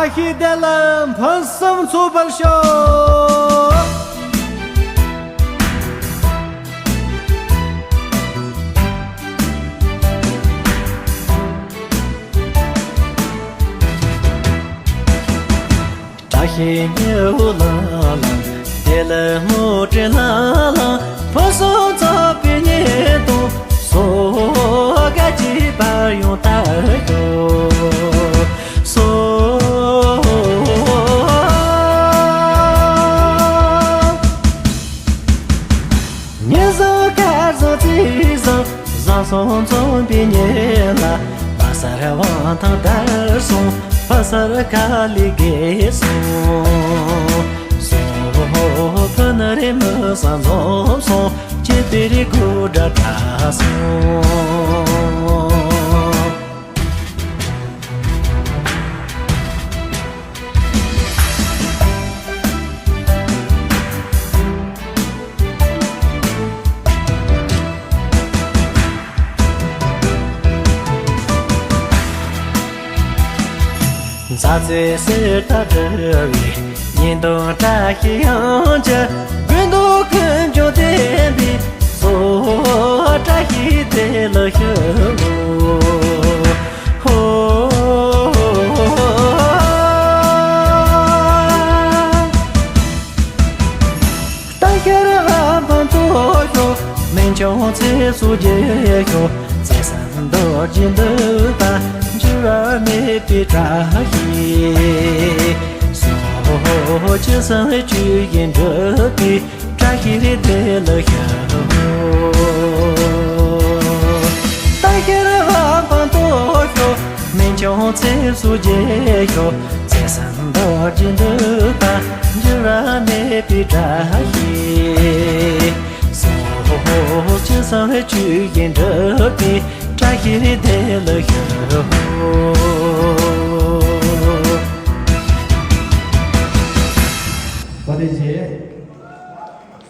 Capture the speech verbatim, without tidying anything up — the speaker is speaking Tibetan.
བཀྲ་ཤིས་བདེ་ལེགས་ཕུན་སུམ་ཚོགས་པར་ཤོག། བཀྲ་ཤིས་ཉི་འོད་ལ་ལ། བདེ་ལེགས་མུ་ཏིག་ལ་ལ། ཕུན་སུམ་ཚོགས་པའི་ཉིས་སྟོང་། སོ་ག་གཅིག་པར་ཡོང་ཐལ་ཤོག། སོ། ཉིན་བཟང་སྐར་བཟང་ཚེས་བཟང་། བཟང་གསུམ་འཛོམས་པའི་ཉིན་ལ། བ་སར་དབང་ཐང་དར་སོང་། བ་སར་ཁ་ལས་རྒྱས་སོང་། སོ། བུ་ནུ་རེ་མི་བཟང་འཛོམས་སོང་། སྐྱིད་པའི་རེ་སྒུག་སྒྲ་གྲགས་སོང་། མཛའ་བརྩེ་གསེར་ལྟར་བསྒྲིལ་བའི། ཉིན་དང་བཀྲ་ཤིས་དབྱངས་ཀྱི། དགོས་འདོད་ཀུན་ཀྱང་བདེན་པའི། སོ། བཀྲ་ཤིས་བདེ་ལེགས་ཞུ། ཧོ། རྟ་ཤར་བ་དང་ཐོག་ཤོག། མི་འཆུག་ཚེ་སྲོག་རྒྱས་ཤོག། བརྩེ་སེམས་རྡོ་རྗེ་འདུས་པ། འགྱུར་བ་མེད་པའི་བཀྲ་ཤིས། སོ། ཇི་བསམ་ཇི་བཞིན་འགྲུབ་པའི། བཀྲ་ཤིས་བདེ་ལེགས་ཞུ། རྟ་ཤར་བ་དང་ཐོག་ཤོག། མི་འཆུག་ཚེ་སྲོག་རྒྱས་ཤོག། བརྩེ་སེམས་རྡོ་རྗེ་འདུས་པ། འགྱུར་བ་མེད་པའི་བཀྲ་ཤིས། སོ། ཇི་བསམ་ཇི་བཞིན་འགྲུབ་པའི། བཀྲ་ཤིས་བདེ་ལེགས་ཞུ།